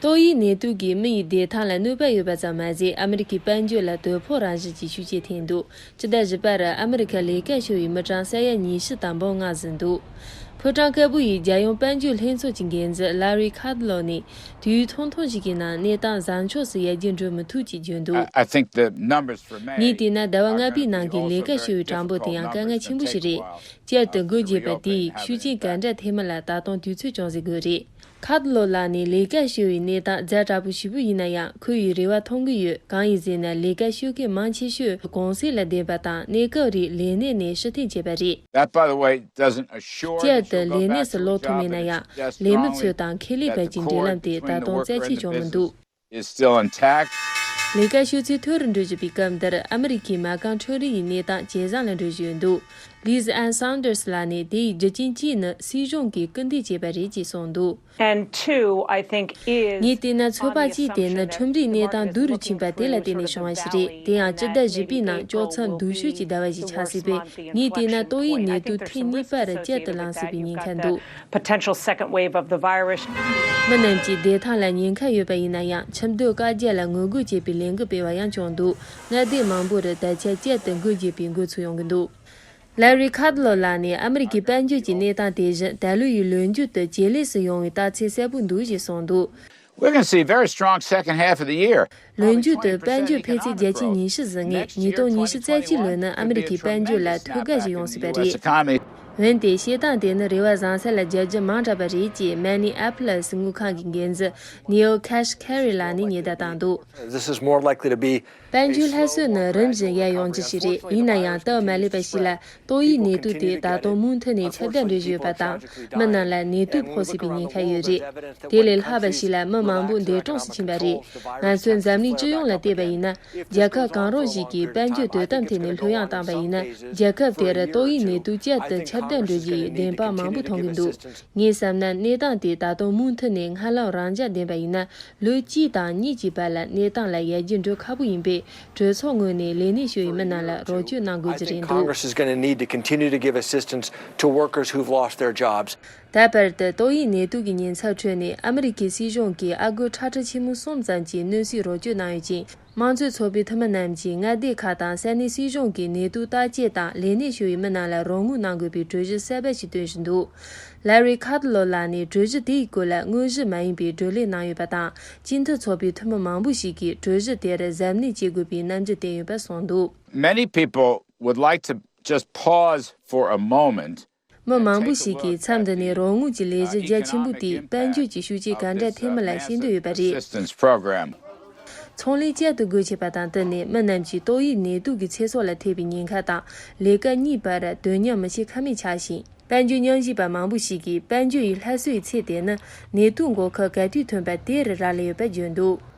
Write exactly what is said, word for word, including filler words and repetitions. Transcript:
ཏོག་དབྱིབས་ནད་དུག་གིས་མི་ཡི་བདེ་ཐང་ལ་གནོད་པ་ཡོད་པ་ཙམ་མ་ཟད། ཨ་མི་རི་ཀའི་དཔལ་འབྱོར་ལ་དོ་ཕོག་རང་བཞིན་གྱི་ཤུགས་རྐྱེན་ཐེབས་འདུག་སྤྱི་ཟླ་བཞི་པར་ཨ་མི་རི་ཀར་ལས་ཀ་ཞུ་བའི་མི་གྲངས་ས་ཡ་ཉི་ཤུ་དང་འབུམ་ལྔ་ཟིན་འདུག་ཕོ་བྲང་དཀར་པོ་ཡི་རྒྱལ་ཡོངས་དཔལ་འབྱོར་ལྷན་ཚོགས་ཀྱི་འགན་འཛིན་ལ་རི་ཁཱ་ཏི་ལོ་ནས། དུས་ཡུན་ཐུང་ཐུང་ཞིག་གི་ནང་གནས་སྟངས་བཟང་ཕྱོགས་སུ་ཡར་རྒྱས་འགྲོ་མི་ཐུབ་ཅེས་བརྗོད་འདུག I, I think the numbers for May ངས་བལྟས་ན། ཟླ་བ་ལྔ་པའི་ནང་གི་ལས་ཀ་ཞུ་བའི་གྲངས་འབོར་དེ་ཡང་དཀའ་ངལ་ཆེན་པོ་ཞིག་རེད། བསྐྱར་དུ་འགོ་འབྱེད་པ་དེས་ཤུགས་རྐྱེན་ག་འདྲ་ཐེབས་མིན་ལ་ད་དུང་དུས་ཚོད་ཅུང་ཟད་དགོས་རེད། ཁཱ་ཏི་ལོ་ལགས་ནས་ལས་ཀ་ཞུ་བའི་གནས་སྟངས་ཛ་དྲག་པོ་ཞེ་པོ་ཡིན་ན་ཡང་ཁོ་ཡིས་རེ་བ་མཐོང་གི་ཡོད། གང་ཡིན་ཟེར་ན། ལས་ཀ་ཞུ་མཁན་མང་ཆེ་ཤོས་གུང་སེང་ལ་བསྡད་པ་དང་གནས་སྐབས་རིང་ལས་གནས་ནས་ཕྱིར་འཐེན་བྱས་པ་རེད། That, by the way, doesn't assure བསྐྱར་དུ་ལས་གནས་སུ་ལོག་ཐུབ་མེད་ན་ཡང་། ལས་མི་ཚོ་དང་ཁེ་ལས་བར་གྱི་འབྲེལ་ལམ་དེ་ད་དུང་རྩ་ཆེ་བྱུང་མི་འདུག is still intact. ལས་ཀ་ཞུ་ཚད་མཐོ་རུ་འགྲོ་བཞིན་པའི་སྐབས་འདིར། ཨ་མི་རི་ཀའི་མ་རྐང་ཁྲོམ་རའི་གནས་སྟངས་ཇེ་བཟང་ལ་འགྲོ་བཞིན་ཡོད་འདུག་ལིས་ཨན་སཱན་ཌར་སི་ལགས་ནས། དེའི་རྒྱུ་རྐྱེན་གཅིག་ནི་སྲིད་གཞུང་གིས་སྐུལ་འདེད་བྱས་པ་རེད་ཅེས་གསུངས་འདུག And two, I think, is ངས་བལྟས་ན། ཚོད་དཔག་གཅིག་དེ་ནི་ཁྲོམ་རའི་གནས་སྟངས་སྡུག་རུ་ཕྱིན་པ་དེ་ལ་བརྟེན་ནས་བྱུང་བ་ཞིག་རེད། དེ་ཡང་སྤྱི་ཟླ་བཞི་པའི་ནང་དཀྱོག་མཚམས་སྡུག་ཤོས་ཀྱི་ཟླ་བ་ཞིག་ཆགས་སྲིད་པས། ངས་བལྟས་ན། ཏོག་དབྱིབས་ནད་དུག་ཐེངས་གཉིས་པར་བསྐྱར་དུ་ལངས་སྲིད་པའི་ཉེན་ཁ་འདུག Potential second wave of the virus. མི་རྣམས་ཀྱི་བདེ་ཐང་ལ་ཉེན་ཁ་ཡོད་པ་ཡིན་ན་ཡང་། ཁྱིམ་སྡོད་བཀའ་རྒྱ་ལ་ངོ་རྒོལ་བྱེད་པའི་ལས་འགུལ་སྤེལ་བ་ཡང་བྱུང་འདུག་མངའ་སྡེ་མང་པོ་རུ་ད་ཆ་བསྐྱར་དུ་འགུལ་སྐྱོད་པའི་འགོ་ཚུགས་ཡོང་གི་འདུག་ལ་རི་ཁཱ་ཏི་ལོ་ལགས་ནས། ཨ་མི་རི་ཀའི་དཔལ་འབྱོར་གྱི་གནས་སྟངས་དེ་བཞིན་ད་ལོ་ཡི་ལོ་མཇུག་ཏུ་ཇེ་ལེགས་སུ་ཡོང་བའི་རྟགས་མཚན་གསལ་པོ་འདུག་ཅེས་གསུངས་འདུག We're going to see a very strong second half of the year. ལོ་མཇུག་ཏུ་དཔལ་འབྱོར་འཕེལ་ཚད་བརྒྱ་ཆ་ཉི་ཤུ་ཟིན་ངེས། ཉིས་སྟོང་ཉི་ཤུ་རྩ་གཅིག་ལོ་ནི་ཨ་མི་རི་ཀའི་དཔལ་འབྱོར་ལ་ཐོད་རྒལ་ཞིག་ཡོང་སྲིད་པ་རེད། འོན་ཏེ་བཤད་སྟངས་དེ་ནི་རེ་བ་བཟང་ས་ལ་རྒྱབ་ལྗོངས་མང་དྲགས་པ་རེད་ཅེས་མེ་ནི་ཨ་པོ་ལི་སི་དངུལ་ཁང་གི་འགན་འཛིན་ནིའོ་ཁེ་ཤི་ཁེ་རི་ལགས་ནས་ཉེན་བརྡ་བཏང་འདུག This is more likely to be དཔལ་འབྱོར་སླར་གསོ་ནི་རིམ་བཞིན་ཡར་ཡོང་རྒྱུ་ཞིག་རེད། ཡིན་ན་ཡང་། སྟབས་མ་ལེགས་པ་ཞིག་ལ། ཏོག་དབྱིབས་ནད་དུག་དེ་ད་དུང་མུ་མཐུད་ནས་ཁྱབ་གདལ་འགྲོ་བཞིན་ཡོད་པ་དང་། མི་རྣམས་ལ་ནད་དུག་ཕོག་སྲིད་པའི་ཉེན་ཁ་ཡོད་རེད། དེ་ལས་ལྷག་པ་ཞིག་ལ། མི་མང་པོ་འདས་གྲོངས་སུ་ཕྱིན་པ་རེད། ང་ཚོས་འཛམ་གླིང་སྤྱི་ཡོངས་ལ་བལྟས་པ་ཡིན་ན། རྒྱལ་ཁབ་གང་རུང་ཞིག་གིས་དཔལ་འབྱོར་དོ་དམ་ཐད་ནས་ལྷོད་ཡངས་བཏང་བ་ཡིན་ན། རྒྱལ་ཁབ་དེར་ཏོག་དབྱིབས་ནད་དུག་བསྐྱར་དུ་ཁྱབ་གདལ་འགྲོ་རྒྱུ་ཡི་བདེན་དཔང་མང་པོ་མཐོང་གི་འདུག་ངས་བསམ་ན། གནས་སྟངས་དེ་ད་དུང་མུ་མཐུད་ནས་སྔར་ལམ་རང་འཇགས་ལྡན་པ་ཡིན་ན། ལོ་གཅིག་དང་གཉིས་ཀྱི་བར་ལ་གནས་སྟངས་ལ་ཡར་རྒྱས་འགྲོ་ཁག་པོ་ཡིན་པས། གྲོས་ཚོགས་ངོས་ནས་ལས་གནས་ཞུ་བའི་མི་རྣམས་ལ་རོགས་སྐྱོར་གནང་དགོས་ཀྱི་རེད་འདུག Congress is going to need to continue to give assistance to workers who've lost their jobs. ད་བར་དུ་ཏོག་དབྱིབས་ནད་དུག་གི་ཉེན་ཚབས་ཁྲོད་ནས་ཨ་མི་རི་ཀའི་སྲིད་གཞུང་གིས་ཨ་སྒོར་ཁྲག་ཁྲིག་ཆེན་མོ་གསུམ་ཙམ་གྱི་གནོད་སེལ་རོགས་སྐྱོར་གནང་ཡོད་ཅིང་། དམངས་གཙོའི་ཚོགས་པའི་འཐུས་མི་རྣམས་ཀྱིས་མངའ་སྡེ་ཁག་དང་ས་གནས་སྲིད་གཞུང་གིས་ནད་དུག་བརྟག་དཔྱད་དང་ལས་གནས་ཞུ་བའི་མི་རྣམས་ལ་རོགས་དངུལ་གནང་དགོས་པའི་གྲོས་གཞི་གསར་པ་ཞིག་བཏོན་བཞིན་འདུག་ལ་རི་ཁཱ་ཏི་ལོ་ལགས་ནས་གྲོས་གཞི་དེའི་སྐོར་ལ་དངོས་གཞི་མ་ཡིན་པའི་བགྲོ་གླེང་གནང་ཡོད་པ་དང་། སྤྱི་འཐུས་ཚོགས་པའི་འཐུས་མི་མང་པོ་ཞིག་གིས་གྲོས་གཞི་དེར་གཟབ་ནན་བྱེད་དགོས་པའི་རྣམ་འགྱུར་བསྟན་ཡོད་པ་གསུངས་འདུག Many people would like to just pause for a moment. མི་མང་པོ་ཞིག་གིས་མཚམས་འདི་ནས་རོགས་དངུལ་གྱི་ལས་གཞི་རྒྱ་ཆེན་པོ་དེས་དཔལ་འབྱོར་གྱི་ཤུགས་རྐྱེན་ག་འདྲ་ཐེབས་མིན་ལ་ཤེས་འདོད་ཡོད་པ་རེད། Assistance program. ཚོང་ལས་བསྐྱར་དུ་སྒོ་ཕྱེ་བ་དང་བསྟུན་ནས། མི་རྣམས་ཀྱིས་ཏོག་དབྱིབས་ནད་དུག་གི་ཚེ་སྲོག་ལ་ཐེབས་པའི་ཉེན་ཁ་དང་། ལས་ཀ་གཉིས་བར་དོན་མཉམ་མི་བྱེད་ཁ་མེད་ཆགས་ཤིང་། དཔལ་འབྱོར་ཉམས་ཞིབ་པ་མང་པོ་ཞིག་གིས། དཔལ་འབྱོར་ཡི་སླར་གསོའི་ཚད་དེ་ནི་ནད་དུག་འགོག་ཁབ་ག་དུས་ཐོན་པ་དེར་རག་ལས་ཡོད་པར་བརྗོད་འདུག